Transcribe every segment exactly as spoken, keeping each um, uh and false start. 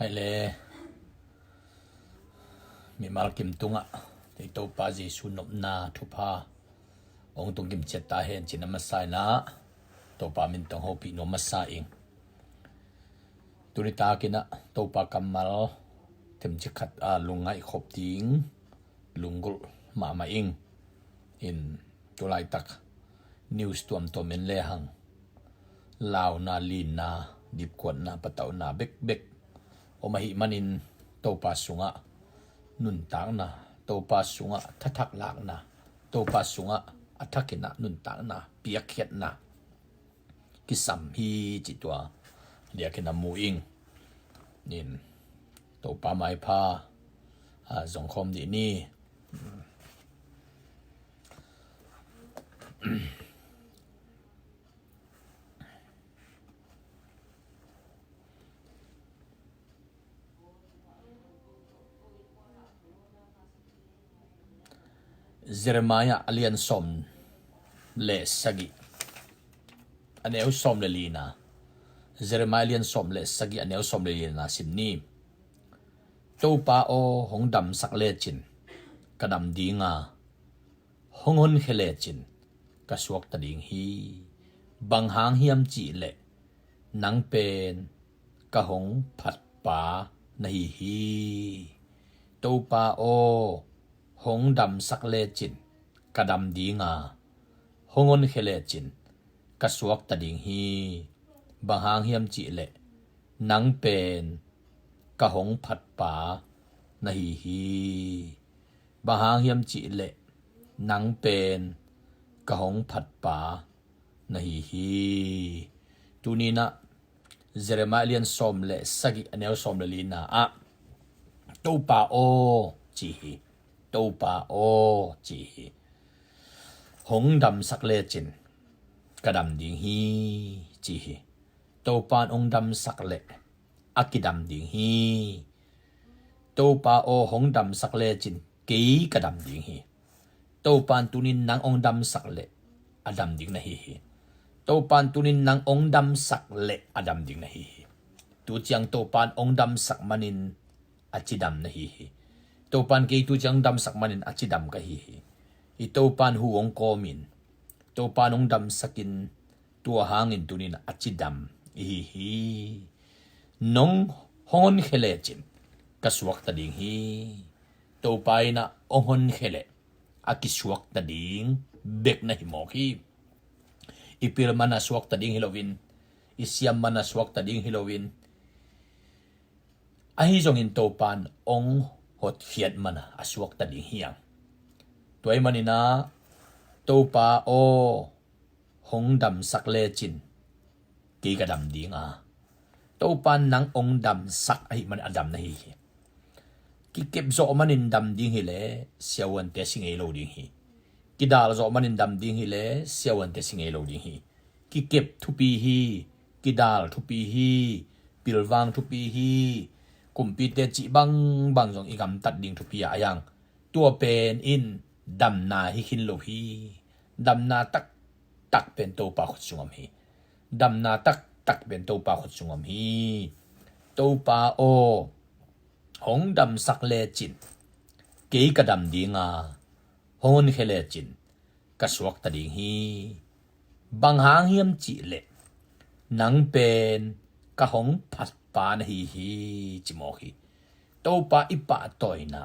Ele mimal kim tungah i Topa Jesu nopna thupha hong tung kim ciat ta hen cih a masa in ah Topa min tawh hopih nuam masa ing. Tuni takin ah Topa kammal themcik khat a lungngaih khop ding lunggulh mahmah ing. In tulaitak news tuamtuam en lehang launa, linna, dipkuatna, patauhna bekbek om ahih manin Topa sungah nuntakna, Topa sungah thathak lakna, Topa sungah a thakin ah nuntakna, piakkhiatna kisam hi cih tua diakin a mu ing. In Topa maipha a zongkhawm dih ni. Jeremiah a lian sawm le sagih a neu sawm le lina. Jeremiah a lian sawm le sagih a neu sawm le lina sim ni. Topa aw, hong damsak lecin ka dam dinga, hong honkhia lecin ka suakta ding hi. Bang hang hiam cihleh nang pen ka hong phatpa na hi hi. Topa aw, hong damsak lecin ka dam dinga, hong honkhia lecin ka suakta ding hi. Bang hang hiam cihleh nang pen ka hong phatpa na hi hi. Bang hang hiam cihleh nang pen ka hong phatpa na hi hi. Tuni in ah Jeremiah lian sawm le sagih a neu sawm le lina ah Topa aw ci hi. Topa aw ci hi. Hong damsak lecin ka dam ding hi ci hi. Topan hong damsak leh a kidam ding hi. Topa aw, hong damsak lecin kei ka dam ding hi. Topan tunin nang hong damsak leh a dam ding na hi hi. Topan tunin nang hong damsak leh a dam ding na hi hi. Tu ciang Topan hong damsak manin a cidam na hi hi. Topan kei tu ciang damsak manin a cidam ka hi hi. I Topan hu hong kawmin Topan hong damsakin tua hangin tunin a cidam i hi hi. Nong hong honkhia lecin ka suakta ding hi. Topa in ah hong honkhia leh a kisuakta ding bek na hi mawk hi. I pil mana suakta ding hi loin, i siam mana suakta ding hi loin, ahi zongin Topan hong hotkhiat mana a suakta ding hi ang. Tua ahih manin ah Topa aw, hong damsak lecin kei ka dam dinga, Topan nang hong damsak ahih manin a dam na hi hi. Kikep zawh manin dam ding hileh siavuante si ngei lo ding hi. Kidal zawh manin dam ding hileh siavuante si ngei lo ding hi. Kikep thupi hi. Kidal thupi hi. Pilvang thupi hi. Kumpite cih bangbang zong i gamtat ding thupi a, a yang tua pen in damna hi khin lo hi. Damna taktak pen Topa khut sung om hi. Damna taktak pen Topa khut sung om hi. Topa aw, hong damsak lecin kei ka dam dinga, hong honkhia lecin ka suakta ding hi. Bang hang hiam cihleh nang pen ka hong phatpa na hi hi, ci mawk hi. Topa i pahtawina,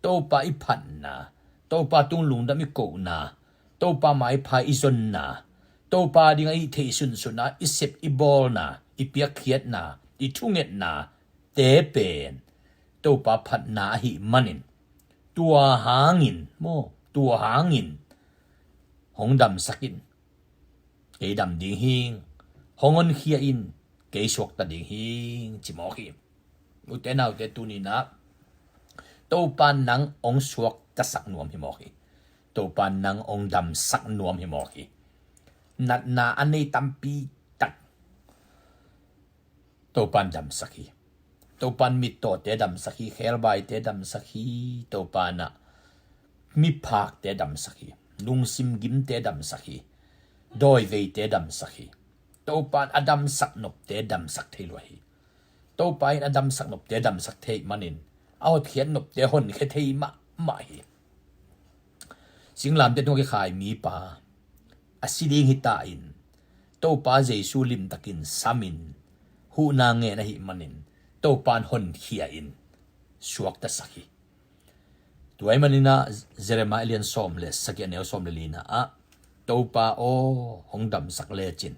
Topa i phatna, Topa tung lungdam i kohna, Topa maipha i zonna, Topa dinga i theih sunsunna, i sep i bawlna, i piakkhiatna, i thungetna te pen Topa phatna ahih manin tua hangin maw, tua hangin hong damsak in kei dam ding hing, hong honkhia in kei suakta ding hing, ci mawk hi. Ute naute, tuni in ah Topa nang hong suaktasak nuam hi mawk hi. Topa nang hong damsak nuam hi mawk hi. Natna a nei tampi tak Topan damsak hi. Topan mittawte damsak hi, khebaite damsak hi. Topan ah miphakte damsak hi, lungsim gimte damsak hi, dawiveite damsak hi. Topan a damsak nopte damsak thei lua hi. Topa in a damsak nopte damsak thei manin, a hotkhiat nopte honkhia thei mahmah hi. Singlamteh tungah kikhai mipa a si ding hi ta in, Topa Jesu limtakin samin huhna ngen ahih manin Topa in honkhia in suaktasak hi. Tua ahih manin ah Jeremiah lian sawm le sagih a neu sawm le lina ah, Topa aw, hong damsak lecin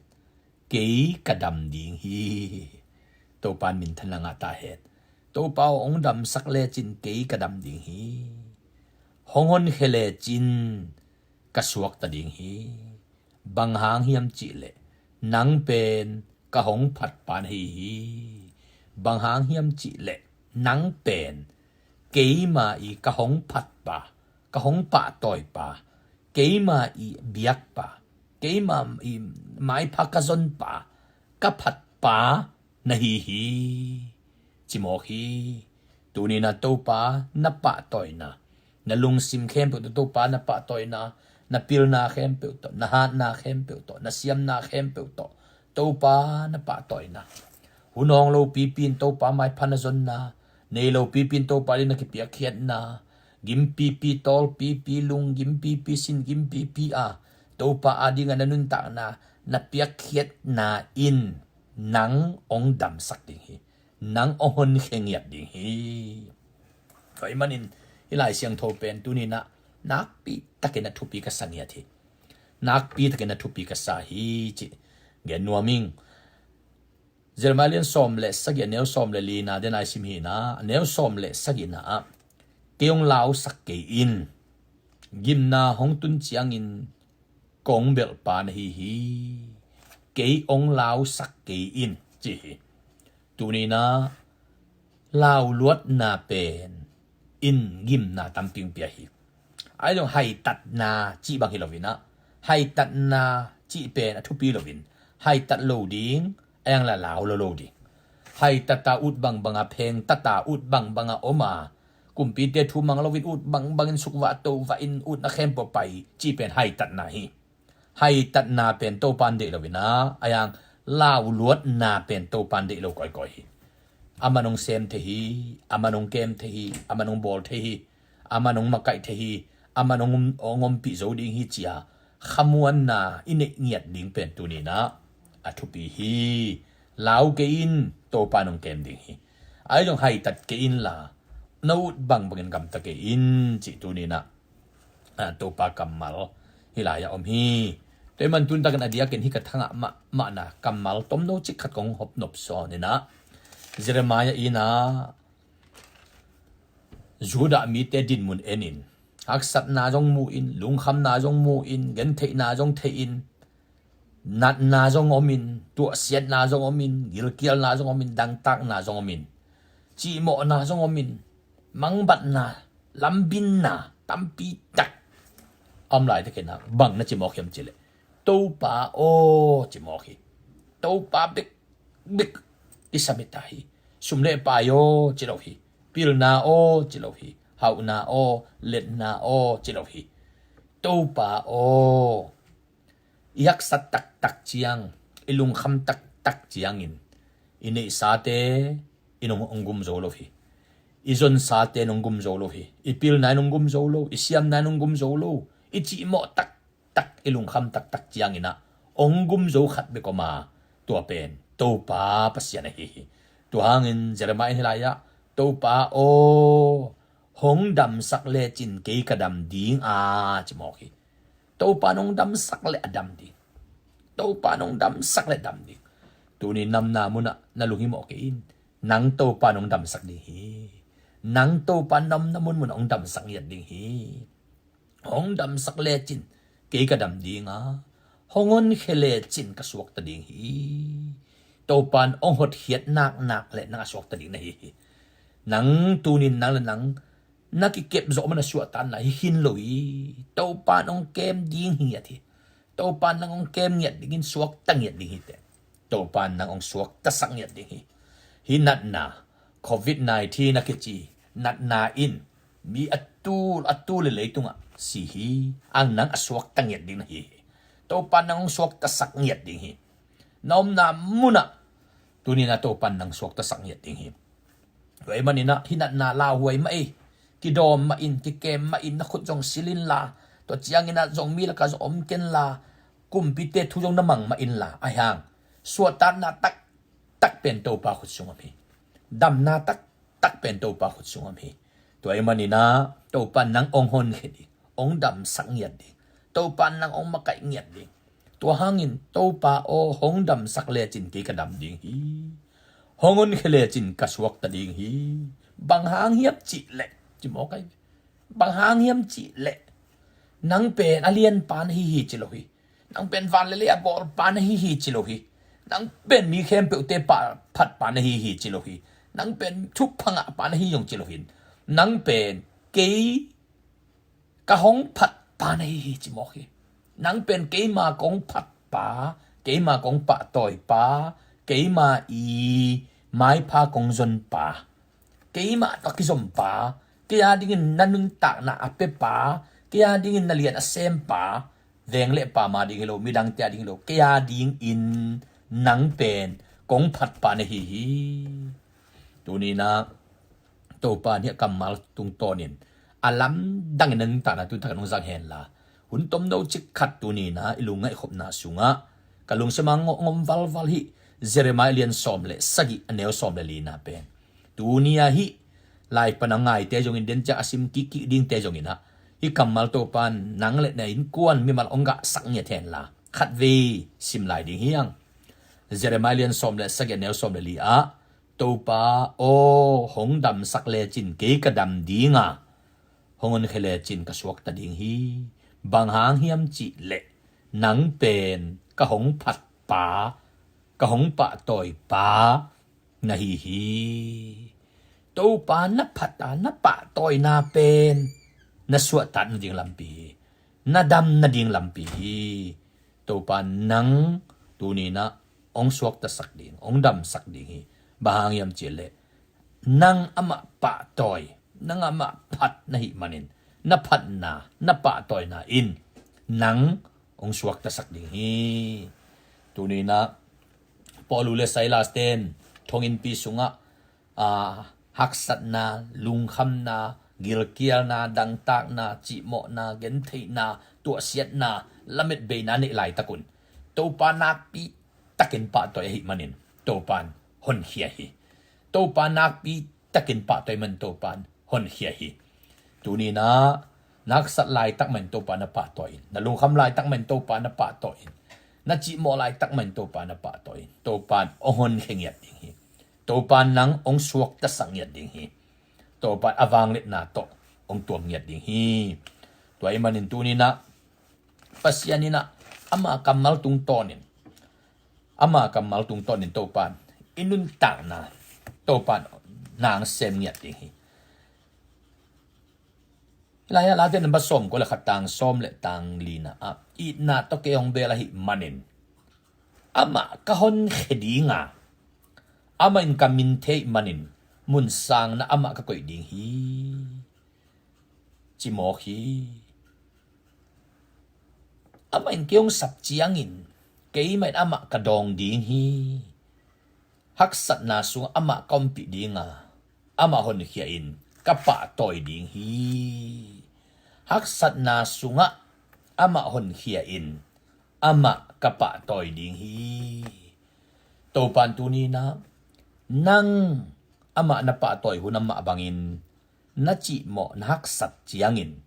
kei ka dam ding hi. Topa in minthanna ngah ta hen. Topa aw, hong damsak lecin kei ka dam ding hi. Hong honkhia lecin ka suakta ding hi. Bang hang hiam cihleh nang pen ka hong phatpa na hi hi. Bang hang hiam cihleh nang pen keima i ka hong phatpa, ka hong pahtawipa, keima i biakpa, keima i maipha ka zonpa, ka phatpa na hi hi, ci mawk hi. Tuni-in ah Topa na pahtawina, na lungsim khempeuh tawh Topa na pahtawina, na pilna khempeuh tawh, na hatna khempeuh tawh, na siamna khempeuh tawh Topa na pahtawina, hun awng lo pipi in Topa maipha na zonna, nei lo pipi in Topa ding na kipiakkhiatna, gim pipi, tawl pipi, lung gim pipi, sin gim pipi a Topa adingin na nuntakna na piakkhiatna in nang hong damsak ding hi. Nang hong honkhia ngiat ding hi. Tua ahih manin hih Lai Siangtho pen tuni-in ah nakpi takin a thupi ka sa ngiat hi. Nakpi takin a thupi ka sa hi, cih gen nuam ing. Jeremiah lian sawm le sagih a neu sawm le lina den a i sim hi-in ah, a neu sawm le sagihna ah, kei hong lausak kei in, gimna hong tun ciangin kong belhpa na hi hi. Kei hong lausak kei in, ci hi. Tuni-in ah lauluatna pen in gimna tampi hong pia hi. Ahi zong haitatna cih bang hi loin ah, haitatna cih pen a thupi loin, haitat lo ding, a yang la lau lo lo ding. Haitat a ut bangbang a, phengtat a ut bangbang a om a, kumpite thu mang loin ut bangbangin sukvah tovah in utna khempeuh pai cih pen haitatna hi. Haitatna pen Topa in deih loin ah, a yang lauluatna pen Topa in deih lo kawikawi hi. Aman hong sem thei hi, aman hong kem thei hi, aman hong bawl thei hi, aman hong makaih thei hi, aman hong, hong ompih zo ding hi ci-a khamuanna i neih ngiat ding pen tuni-in ah a thupi hi. Lau kei in, Topa in hong kem ding hi. Ahi zong haitat kei inla, na ut bangbangin gamta kei in, cih tuni-in ah, ah, Topa kammal hih lai-ah om hi. Tua ahih manin tun takin a diakin hih ka thangah mahmahna kammal tomno cik khat kong hopnop sawn in ah, Jeremiah in ah Judah mite dinmun en in, haksatna zong mu in, lungkhamna zong mu in, gentheihna zong thei in, natna zong om in, tuahsiatna zong om in, gilkialna zong om in, dangtakna zong om in, cihmawhna zong om in, mangbatna, lambinna tampi tak a om laitakin ah, bang na ci mawk hiam cihleh, Topa aw, ci mawk hi. Topa bek bek i sam hi ta hi. Sum le pai aw, ci lo hi. Pilna aw, ci lo hi. Hauhna aw, letna aw, ci lo hi. Topa aw, i haksa taktak ciang, i lungkham taktak ciangin i neihsate in hong, hong gum zo lo hi. I zonsate in hong gum zo lo hi. I pilna in hong gum zo lo, i siamna in hong gum zo lo, i cihmawh taktak, i lungkham taktak ciangin ah hong gum zo khat bek om a, tua pen Topa Pasian ahi hi. Tua hangin Jeremiah in hih lai-ah, Topa aw, hong damsak lecin kei ka dam ding a, ci mawk hi. Topa in hong damsak leh a dam ding. Topa in hong damsak leh a dam ding. Tuni namna munah na lunghimawh kei in. Nang Topa in hong damsak ding hi. Nang Topa in na omna munmunah hong damsak ngiat ding hi. Hong damsak lecin kei ka dam ding a, hong honkhia lecin ka suakta ding hi. Topa in hong hotkhiat naknak leh nang a suakta ding na hi hi. Nang tunin nang le nang na kikep zawh man a suahtakna hi khin lo hi. Topa in hong kem ding hi ngiat hi. Topa in nang hong kem ngiat dingin suakta ngiat ding hi teh. Topa in nang hong suaktasak ngiat ding hi. Hih natna, covid nineteen a kici natna in mi a tul a tul le leitungah si hi. Ang nang a suakta ngiat ding na hi hi. Topa in nang hong suaktasak ngiat ding hi. Na omna munah Tuni-in ah Topa'n nang suaktasak ngiat ding hi. Tua ahih manin ah, hinatna lauhuai mah ei, kidawm mah in, kikem mah in, na khut zong sil inla, tua ciangin ah zong mi lakah zong om kenla, kumpite thu zong na mang mah inla, ahi hang suahtakna taktak pen Topa khut sung om hi. Damna taktak pen Topa khut sung om hi. Tua ahih manin ah Topa'n nang hong honkhia ding, hong damsak ngiat ding. Topa'n nang hong makaih ngiat ding. Tua hangin, Topa aw, hong damsak lecin kei ka dam ding hi. Hong honkhia lecin ka suakta ding hi. Bang hang hiam cih leh, ci mawk ai. Bang hang hiam cih leh, nang pen a lianpa na hi hi ci lo hi. Nang pen van le lei a bawlpa na hi hi ci lo hi. Nang pen mi khempeuhte pah, phatpa na hi hi ci lo hi. Nang pen thupha ngahpa na hi zong ci lo hi. Nang pen kei ka hong phatpa na hi hi ci mawk hi. Nang pen keima kong phatpa, keima kong pahtawipa, keima i maipha kong zonpa, keima tawh kizompa, kei a dingin na nuntakna a pepa, kei a dingin na lian a sempa, veng le pam a ding hi lo, midangte a ding hi lo, kei a dingin nang pen kong phatpa na hi hi. Tuni-in ah Topa nih a kammal tungtawnin a lamdangin na nuntakna tu takin hong zang henla, hun tomno cik khat tuni-in ah i lungngaihkhopna sungah ka lungsim ah ngawh ngom valval hi. Jeremiah lian sawm le sagih, a neu sawm le lina pen, tuni-a hih lai pan a ngaite zongin, den ciang a sim kikkik dingte zongin ah, hih kammal Topa'n nang le na innkuan mimal hong gahsak ngiat henla, khatvei sim lai ding hi hang. Jeremiah lian sawm le sagih, a neu sawm le li ah, Topa aw, hong damsak lecin kei ka dam ding a, hong honkhia lecin ka suakta ding hi. Bang hang hiam cih leh, nang pen ka hong phatpa, ka hong pahtawipa na hi hi. Topa na phat a, na pahtawina pen na suahtak nading lampi hi. Na dam nading lampi hi. Topa nang tuni-in ah hong suaktasak ding, hong damsak ding hi. Bang hang hiam cih leh, nang amah pahtawi, nang amah phat na hih manin, na phatna, na pahtawina in nang hong suaktasak ding hi. Tuni-in ah Paul le Silas ten thonginnpi sungah, aa, haksatna, lungkhamna, gilkialna, dangtakna, cihmawhna, gentheihna, tuahsiatna, lametbeina neih laitakun, Topa nakpi takin pahtawi ahih manin Topa'n honkhia hi. Topa nakpi takin pahtawi man Topa'n honkhia hi. Tuni-in ah na haksat laitak mahin Topa na pahtawi in, na lungkham laitak mahin Topa na pahtawi in, na cihmawh laitak mahin Topa na pahtawi in, Topa'n hong honkhia ngiat ding hi. Topa'n nang hong suaktasak ngiat ding hi. Topa'n a vangliatna tawh hong tuam ngiat ding hi. Tua ahih manin tuni-in ah Pasian in ah ama kammal tungtawnin, ama kammal tungtawnin Topa'n i nuntakna, Topa'n nang sem ngiat ding hi. Lai-ah Late namba sawmkua le khat, tang sawm le tang lina ah, itna tawh kei hong bel ahih manin amah ka honkhia ding a, amah in ka min thei ahih manin mun sangna amah ka koih ding hi, ci mawk hi. Amah in kei hong sap ciangin keimah in amah ka dawng ding hi. Haksatna sungah amah ka ompih ding a, amah honkhia in ka pahtawi ding hi. Haksatna sungah amah honkhia in amah ka pahtawi ding hi. Topa'n tuni-in ah nang amah na pahtawi hun amah bangin na cihmawh, na haksat ciangin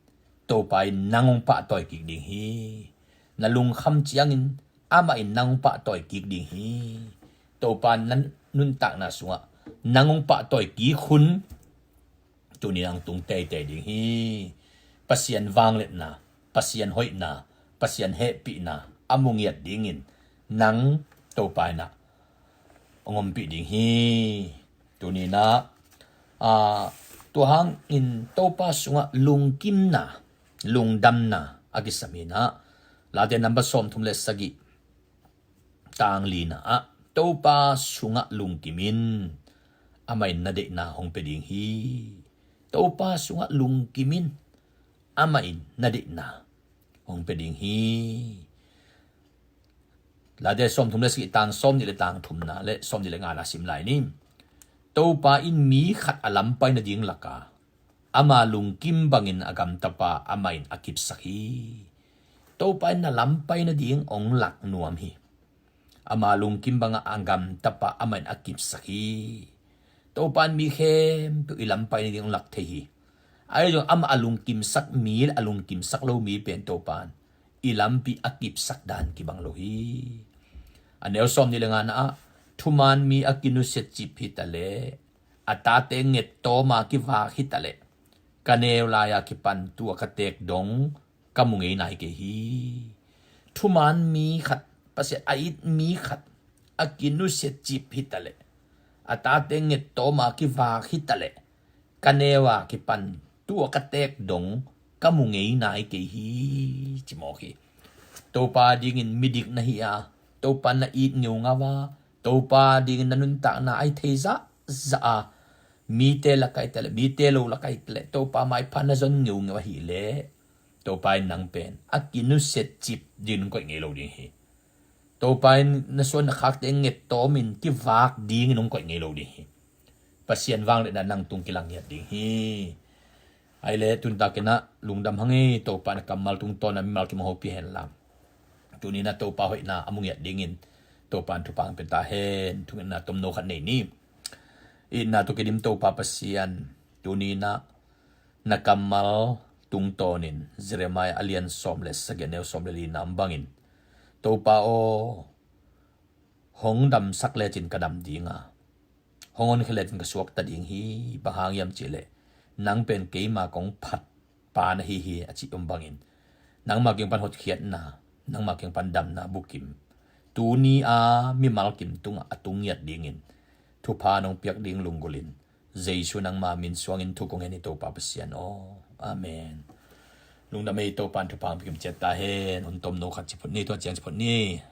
Topa in nang hong pahtawi kik ding hi. Na lungkham ciangin amah in nang hong pahtawi kik ding hi. Topa in na nuntakna sungah nang hong pahtawi kik hun tuni-in ah hong tung teitei ding hi. Pasian vangliatna, Pasian hoihna, Pasian hehpihna a mu ngiat dingin nang Topa in ah hong ompih ding hi. Tuni-in ah, aa, tua hangin Topa sungah lungkimna, lungdamna a kisam in ah, Late namba sawmthum le sagih, tang lina ah, Topa sungah lungkim in, amah in na deihna hong pia ding hi. Topa sungah lungkim in, amah in na deihna hong pia ding hi. Late sawmthum le sagih, tang sawmnih le tang thumna le sawmnih le ngana sim lai ni. Topa in mi khat a lam pai nading laka ama lungkim bangin a gamtapa amah in a kipsak hi. Topa in na lam pai nading ong lak nuam hi. Ama lungkim bangah a gamtapa amah in a kipsak hi. Topa in mi khempeuh i lam pai nading ong lak thei hi. Ahi zong amah a lungkimsak mi le a lungkimsak lo mi pen Topa in i lampi a kipsak dan kibang lo hi. A neu sawmnih le ngana ah, thuman mi a kinusia cip hi taleh, a tate nget tawma kivak hi taleh, ka neu lai-a kipan tua ka teek dong ka mu ngei nai kei hi. Thuman mi khat, Pasian a it mi khat a kinusia cip hi taleh, a tate nget tawma kivak hi taleh, ka neu-a kipan tua ka teek dong ka mu ngei nai kei hi, ci mawk hi. Topa dingin midik na hi a, Topa na it ngeungau a, Topa dingin na nuntakna ai thei zahzah a, mite lak ai taleh, mite lo lak ai taleh, Topa maipha na zon ngeungeu ahileh, Topa in nang pen a kinusia cip dingin hong koih ngei lo ding hi. Topa in na suan na khakte nget tawmin kivak dingin hong koih ngei lo ding hi. Pasian vangliatna nang tung kilang ngiat ding hi. Ahi leh tuntakin ah lungdam hang ei, Topa na kammal tungtawn a mimal kim hong hopih hen lang. Tuni-in ah Topa hoihna a mu ngiat dingin Topa in thupha hong pia ta hen. Thungetna tomno khat nei ni. Itna tawh kidim Topa Pasian, tuni-in ah na kammal tungtawnin Jeremiah a lian sawm le sagih, a neu sawm le lina om bangin, Topa aw, hong damsak lecin ka dam ding a, hong honkhia lecin ka suakta ding hi. Bang hang hiam cihleh, nang pen keima kong phat pa na hi hi, a cih om bangin, nangma kiang pan hotkhiatna, nangma kiang pan damna bukim, tuni-a mimal kim tungah a tung ngiat dingin thupha nong piak ding lunggulhin, Jesu nangma min suangin thu kong ngen hi, Topa Pasian aw. Amen. Lungdam ei, Topa in thupha hong pia kim ciat ta hen. Hun tomno khat ci phot ni, tua ciang ci phot ni.